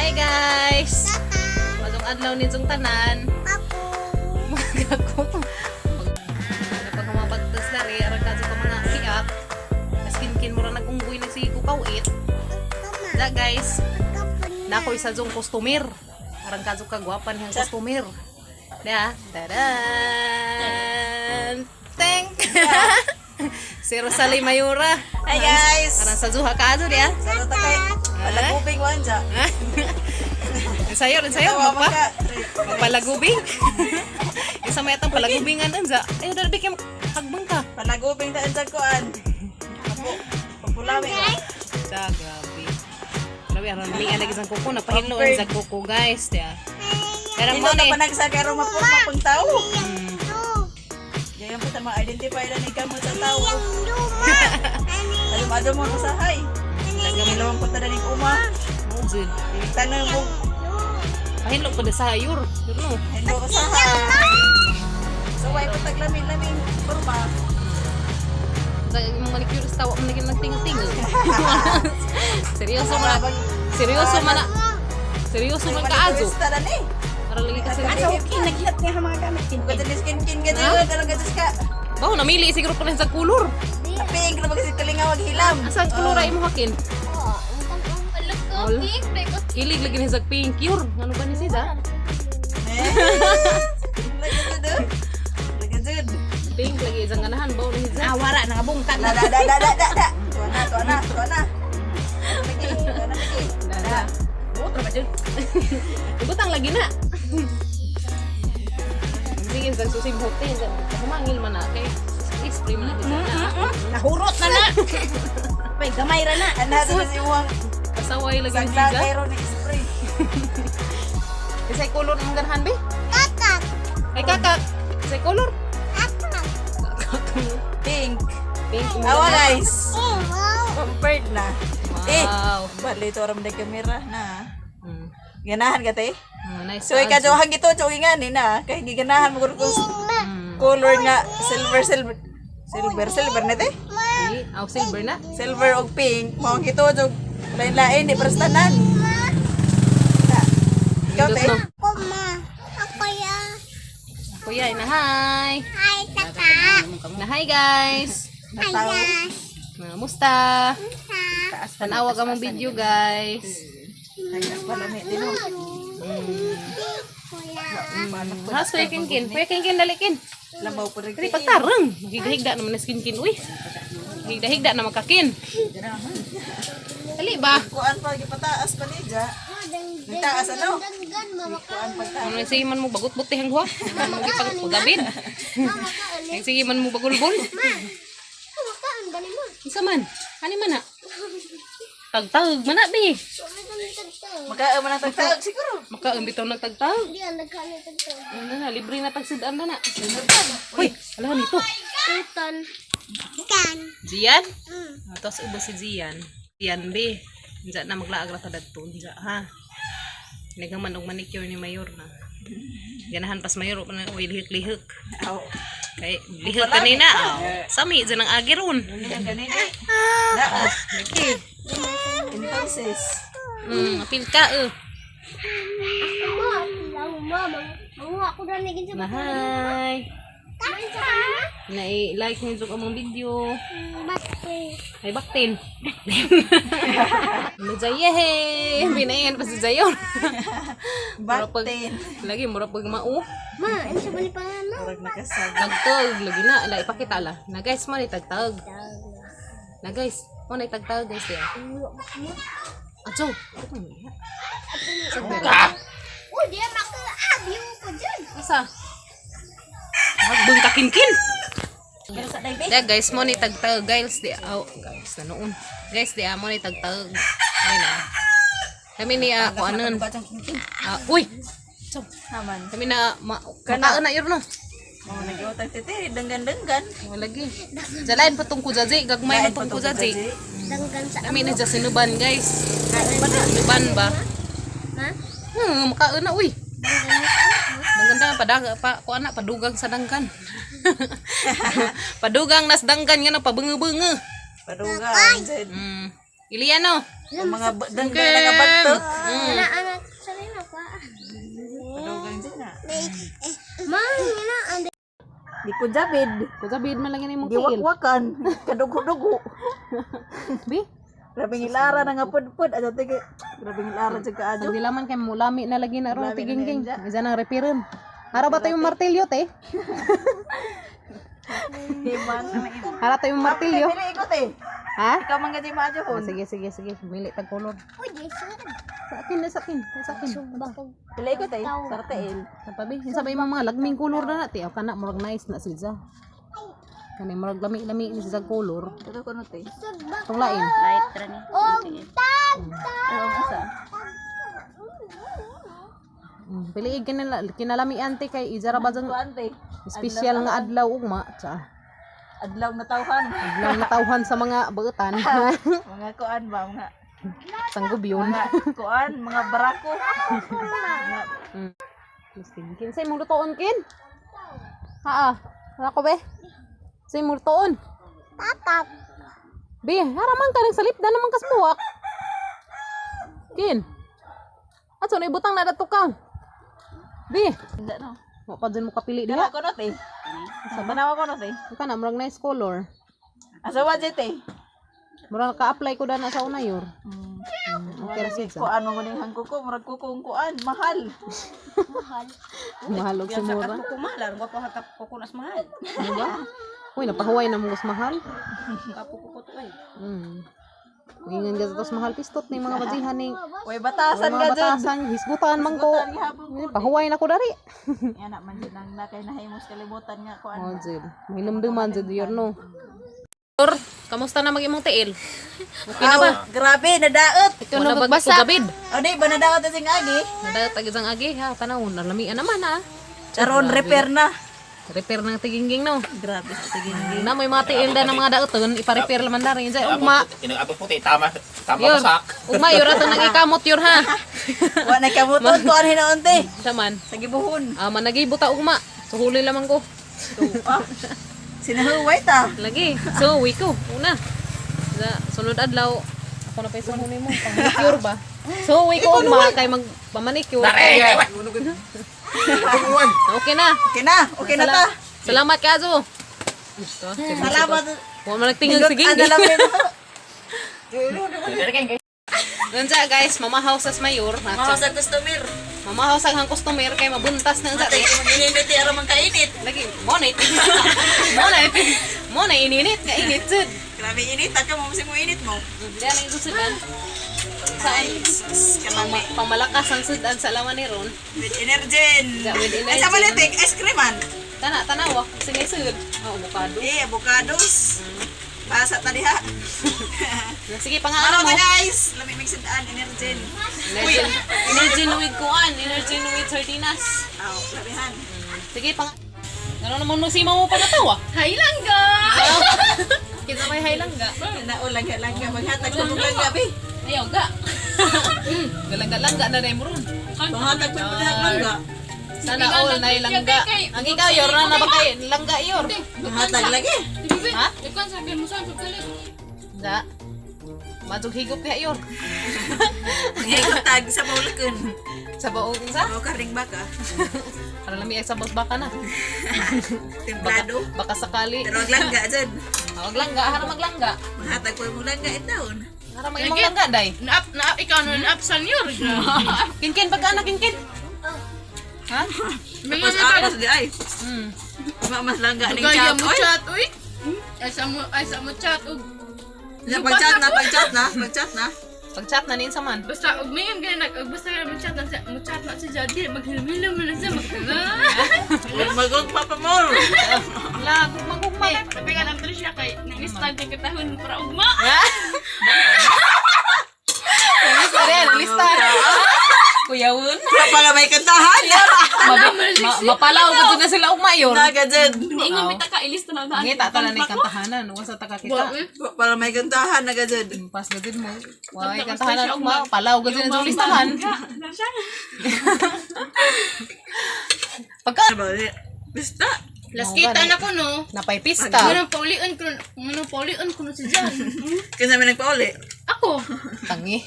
Hi guys! Maayong adlaw ninyong tanan. Magako. Kapag humabagtas dari, aron ka sa mga kiak. Kaskinkin mo ra nag-unggoy, nagsige ko kawit. Da guys, nako isa jong customer. Arang kadto kagwapan niyang customer. Da, dadan. Thank. Si Rosalie Mayura. Hi guys! Arang sa zuha ka ato diya. Sa ta kay palagubing wan ja. Ensayo, ensayo, Tawa magpa. man ka. Palagubing. Isa may atang palagubingan anza. Ay, dali kay hagbang ka. Palagubing ta anjag kuan. Apo, papulami. Sa grabe. Grabe aron mi lagi sang kuko napahinlo ang sa kuko guys, diya. Pero Ino mo na ni. panagsa kay ro mapurma pang tao. Gayon po ta ma-identify na ni kamo sa tao. Ayo mado mo usahay. Nagamilawan po ta ni uma. Jud. Tanong mo Pahinlo ko sa sayur. Yun no. hello usahay. So why po taglamin-lamin purma. Sa imong manicure tawa mo naging nagting-ting. Seryoso man na. Seryoso man na. Seryoso man ka azo. Turista na ni. Para lagi ka seryoso. Asa okay, naghilat nga ang mga gamit. Ganda ni skin kin ganda yun. Anong ganda ka? Bawo namili siguro pa rin sa kulor. Pink na magsi kalingaw hilam. Asa kulor ay mo hakin? Kilig lagi ni sa pink yur. Ano ba ni siya? Lagi jud. Pink lagi isang ganahan bawo ni siya. Ah, wala na bungkag. Da da da da da da da. Tuwa na, tuwa na, tuwa na. Lagi, tuwa na lagi. Dada. Otro ba jud? Ibutang lagi na. Sige, sa susig hotel, humangil man na kay spray man na dito na. Nahurot na na. Pay gamay ra na. Ana sa si uwang Pasaway lagi ni sagla siya. kay ro ni spray. Kasi color ang ganahan be? Kakak. Ay kakak. Kasi color. Kakak. Pink. Pink. Ang Awa ganahan. guys. Pampered na. Eh, Wow. bali to ram na kamera na. Ganahan ka te? Nice. So ikaw jo hangito jo ngani na kay giganahan mo kung color nga silver silver silver silver na te. Di, aw silver na. Silver og pink mao gito jo lain-lain di prastanan. Na. Ikaw te. Nindot, no? Kuya, na hi. Na hi guys. Nataw. Na musta? Tanawa ka mong video guys. Palami din oh. Has Kuya Kinkin. Kuya Kinkin dali kin. Labaw po rin. Dali pagtarang. Higda-higda naman na skin kin uy. Higda-higda na makakin. Dali ba? Kuan pa gipataas pa ni ja. Nagtaas ano? Kuan pagtaas. Ano sige man mo bagot-buti ang guwa. Ano gipang pagabin. Ay sige man mo bagulbol. Isa man. Ani man na. Tagtag man na bi. Maka man ang tagtaag siguro. Makaon bitaw nagtagtag. Ano na, libre na tagsidan na na. Uy, ala nito. Gian? Ah, tapos ubo si Gian. Gian B. Diyan na maglaag ra ta dadto. Diyan ha. Nagaman og manicure ni Mayor na. Ganahan pas Mayor pa na uy lihok-lihok. Aw. Kay lihok kanina. Aw. Sami dyan ang agiron. Ganina. Na. Lagi. Entonces, Apil ka eh. Na hi. Na i-like niyo jud among video. Ay baktin. Najayehe. Binayan pa si Jayon. Mura pag- baktin. Lagi mura pag mao. Murag nakasag. Tagtag lagi na ala ipakita la. Na guys mo ni tagtag. Na guys, mo ni tagtag guys diya. Ato. Asa? Hagbang kakinkin. Pero sa daybe. Da guys mo ni tagtag guys di aw guys na noon. Guys di mo ni tagtag. Ay na. Kami ni ako anon. Bacang kinkin. Ah, uy. So, Haman. kami na ma kana na yun no. Mao nag-utang titi denggan-denggan. Lagi. Jalain pa tong kujaji, gagmay man tong kujaji. Kami na dyan sinuban guys. Sinuban ba? Makaon na uy. Maganda padaga pa kuan na padugang sa dangkan. Padugang nas dangkan nga na pabunge-bunge. Padugang. Iliano. Ang mga denggan nga bagtok. Di ko jabid. Kung man lang yun imong tiil. Giwakwakan. Kadugo-dugo. Bi, Grabe ngilara na nga pudpud. Ato tige. Grabe ngilara jud kaadyo. sa dilaman kay mulami na lagi na ron Mulami na tigingging. niya. Isa nang repiron. Hara ba tayong martilyo te? Himan. Hara tayong martilyo. Pili ikot eh. Ha? Ikaw man gadi maadyo Ah, hon. sige, sige, sige. Mili tag color. Sa akin na, sa akin. Sa akin. Pili ikot eh. Sartail. Sa pabi, sa ba imong mga lagming color na na te. O kana murag nice na siya. Kani murag lami-lami ni siya color. Ito ko no te. Tong lain. Light ra ni. Ayaw mo sa. Pili kinala, kinalamian te kay ijara ba jang Kuan te. special nga adlaw ugma. Tsa. Adlaw na tawhan. Adlaw na tawhan sa mga bautan. Mga kuan ba mga Sanggubyon. mga kuan, mga barako. Mga Kin, kin sa imong lutoon kin? Ha. Wala ko be. Sa imong lutoon. Tatak. Be, haraman ka nagsalip na naman kasbuwak. Kin. Ato na ibutang na dato ka. Be, Hindi no. wa pa dyan mo kapili Dara diha. ko no te. Sa tanawa ko no te. Ka na murag nice color. Asa wa jud te. Murag ka-apply ko dana sa una yor. Okay ra siya. Kuan mo ning hangko ko, murag kuko ang kuan, mahal. Mahal og sumura. Kuko mahal, aron ko hakap kuko nas mahal. Ano ba? Uy, napahuway na mong mahal. Kapo kuko to ay. Ingan ka sa tos mahal pistot ni mga bajihan ni Way batasan mga ka jud. batasan, hisgutan man ko. Hisgutan gihapon ko. Eh, pahuway na ko dari. Yan na man jud nang nakay nahimos kalibutan nga kuan. Oh, jud. Mahinumduman jud yor no. Yor, kamusta na mag imong tiil? Okay na ba? Grabe, nadaot. Ito na magbasa. Gabid. O di ba nadaot na sing agi? Nadaot ag isang agi ha, tanaw nalamian naman ha. Karon repair na. Repair ng tiginging no. Grabe sa tiginging. Na may mga tiil da ng mga daoton, ipa-repair laman na rin. Jay, ugma. Inang puti, tama, tama Yor, masak. ugma yor atong nangikamot yor ha. Wa na kamuton kuan hinoon te. Siya man. Sa gibuhon. Ah, managibuta ugma. Suhuli lamang ko. Ah. Sinahuway ta. Lagi. So, we ko. Una. Sa sunod adlaw, ako na pa isang huni mo. Pang manicure ba? So, we ko ugma kay magpamanicure. Okay na. Okay na, okay na ta. Salamat ka, Azo. Salamat. Huwag mo nagtingin sige. Ang dalamin. Unsa guys, mamahaw sa mayor. Mga sa customer. Mamahaw sa hang customer kay mabuntas na unsa. Matay ko mag-init ara man kainit. Lagi mo na mo na mo na ininit nga init jud. Grabe init, ka mo mo init mo. Diyan ang susudan. Saan? Kalami. Pamalakas ang sudan sa laman ni Ron. With energen. Yeah, with Ay, sa energen. balitik, ice cream man. Tana, tanawa. Sige, sud. Oh, avocado. Eh, avocados. Pasa ta diha. Sige, pangaano Ano mo. ta guys? Lami mig sudan, energen. Energy, energy with kuan, energy with sardinas. Aw, labihan. Sige, pang... Ano naman mo si mo pangatawa? Hi langga. Kinsa may hailangga. Nao lang lang ka maghatag sa mong langga be. Ayaw ga. Galangga-langga na rin mo ron. Panghatag pa pud langga. Sana all na langga. Ang ikaw yor na na ba kay langga yor? Panghatag lagi. Ha? Ikaw sa akin mo sa pagkalit. Da. Madug higop niya yor. Ngayon tag sa maulakon. Sa baong sa? Mao karing baka. Para lami ay sa boss baka na. Templado. Baka sakali. Pero ang langga dyan. Wag langga, hara maglangga. Maghatag pa mo langga itaon. Hara mag imong langga day. Naap naap ikaw na naap sa niyo. Kinkin pagka na kinkin. Ha? Tapos aras di ay. Mas langga ning Gaya chat. mo Oy. chat uy. Ay sa mo chat ug Na pag-chat na, pag-chat na, pag-chat na. Pag-chat na nin sa man. basta ug mayon gani nag ug basta mo chat na siya mo chat na si Jadi maghilom-hilom na siya mag. Magog pa pa more. La, gugma-gugma. Tapi kan ang siya kay nangistag kay katahon para ugma. Lista rin, lista. Kuyawon. Wala pala may kantahan. Mapalaw ka na sila ugma yun. Naga dyan. Ingon bita ka ilista na daan. Ngita ta na ni kantahanan. Wa sa taka kita. Wala pala may kantahan, naga dyan. Pas gud mo. Wa kantahanan ugma. Palaw gud na listahan. Pagka Basta. Las kita na ko no. napay pista. Muna paulian ko, muna paulian ko no si Jan. Kasi may nagpauli. Ako. Tangi.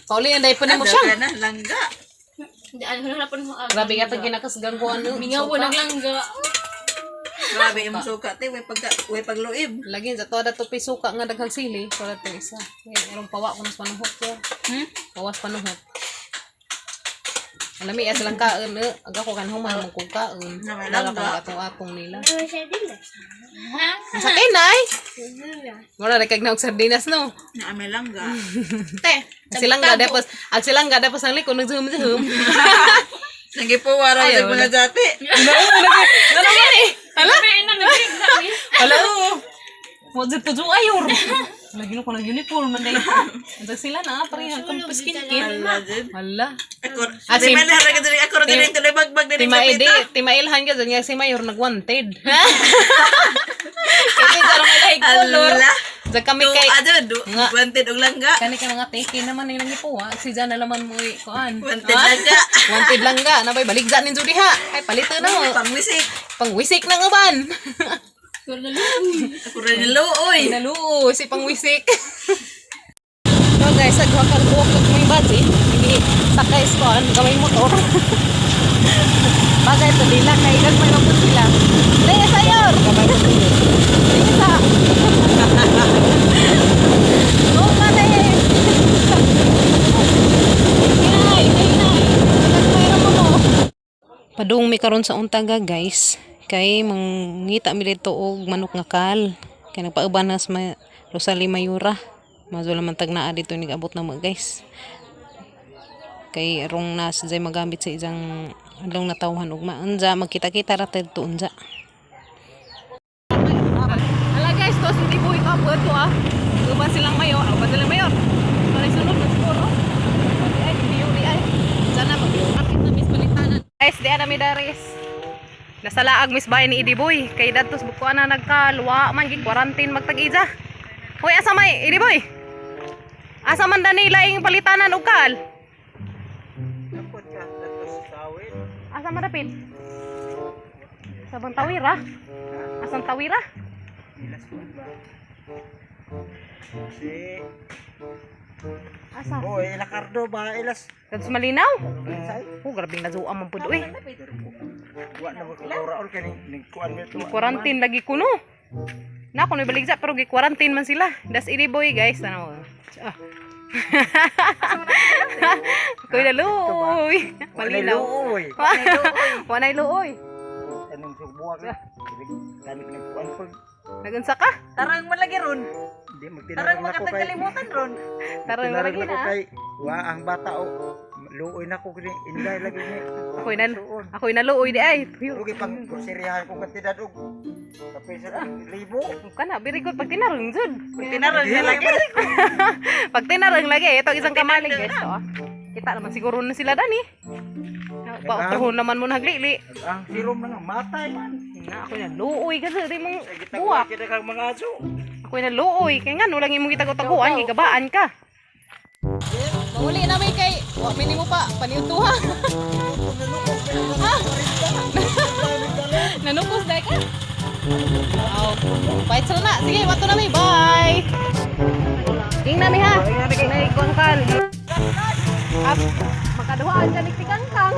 Pauli ang daypon nimo siya. Daga na, langga. Hindi, ano hanapan mo aga. Grabe ka itong ginakasgang ko ano. Mingaw Suka. naglangga. Grabe imong suka te, way pagka way pagluib. Lagi sa toda to pisuka nga daghang sili, toda to isa. May erong pawa ko nas panuhot ko. Hmm? Pawas panuhot. Alami silang kaon eh. Aga ko kan human mo kog kaon. Namay Wala langga. kang atong-atong nila. Ha? Sa kinay. Wala ra kag naog sardinas no. Na may langga. Te. Ang silang ga dapos, ang silang ga dapos ang likod nag-zoom zoom. Nagipuwa ra Ayaw jud mga dati. Ano man eh? Hala? Ay, na nagigla ni. Hala. Wa jud to ayor. Lagi no ko nag uniform man dai. Ang sila na pareha kang paskinkin. Hala jud. Hala. Ako, Ah, di man na ra diri ako ra diri tuloy bagbag diri sa Timail di, pita. timailhan ka dyan nga si Mayor nagwanted. Kasi sarang may lahi color. Ala. Diyan kami kay Kay adud, Nga. wanted og langga. kani kay mga teke naman ang nangipuwa. Si Jan na laman mo eh, kuan. Wanted langga. Wanted langga. Nabay baligza nin diha. Ay palito na mo. Pangwisik. Pangwisik ng uban. Pero naluoy. Ako ra niluoy. Naluo si pangwisik. So guys, nagwa kang buwak kag may budget. Hindi sakay sa kuan gamay motor. Bagay to nila kay gagmay man pud sila. Daya sayor. Daya sa. Oh, mane. Hinay, hinay. Gagmay ra mo mo. Padung mi karon sa untaga guys kay mangita mi dito og manok nga kal kay nagpauban na sa Rosalie Mayura mazo man tag naa dito nigabot na mo guys kay rong nas jay magamit sa isang adlong natawhan ugma unja magkita-kita ra ta dito unja. Ala guys, tos hindi po ito ang to ah. Uban silang mayor, uban silang mayor. Para sunod na siguro. Ay, hindi yun ay. Sana mag-kapit na mis palitanan. Guys, di ana mi daris. Nasa laag mis bahay ni Idiboy. Kay dadtos bukuan na nagkalwa man gi quarantine magtag-ija. Hoy, asa may Idiboy? Asa man dani laing palitanan og kal? Asa man dapit? Sa bang tawira? Asang tawira? Si Asa? Boy Lacardo ba ilas Kadto sa Malinaw? Oh, grabe nazuam man pud eh. wa na mo kauraol kay ning kuan mi to. Quarantine lagi kuno. Na kuno baligsa pero gi quarantine man sila. Das ini boy guys ano. Ah. Kuy naluoy. Malinaw. Luoy. Wanay luoy. Anong sugbuwag eh. Kami ning kuan pag Nagunsa ka? Tarang man lagi ron. di Tarang magtinarang nako makatag kay. kalimutan ron. Tarang Magtinarang lagi nako na. kay wa ang bata o luoy nako kini inday lagi ni. Ako'y na ako'y naluoy di ay. Puyo. Rugi pang groseryahan kong kantidad og kapil sa libo. Kana very good pag tinarang jud. Tinarang na lagi. Pag tinarang lagi ito isang kamalig guys to. Ah. Kita naman siguro na sila dani. Pautrohon naman mo naglili. Ang serum na nga matay man. Na ako na luoy kasi di mong Kita buwak. kita kang mga aso. Ako na luoy kay ngano lang imong gitago-taguan gigabaan ka. Manguli na may kay wa minimo pa paniudtuha. Nanukos dai ka. Wow. Bye sa na. Sige, wato na mi. Bye. King na mi ha. Nay kongkal. Up. Makaduhaan ka ni Tikangkang.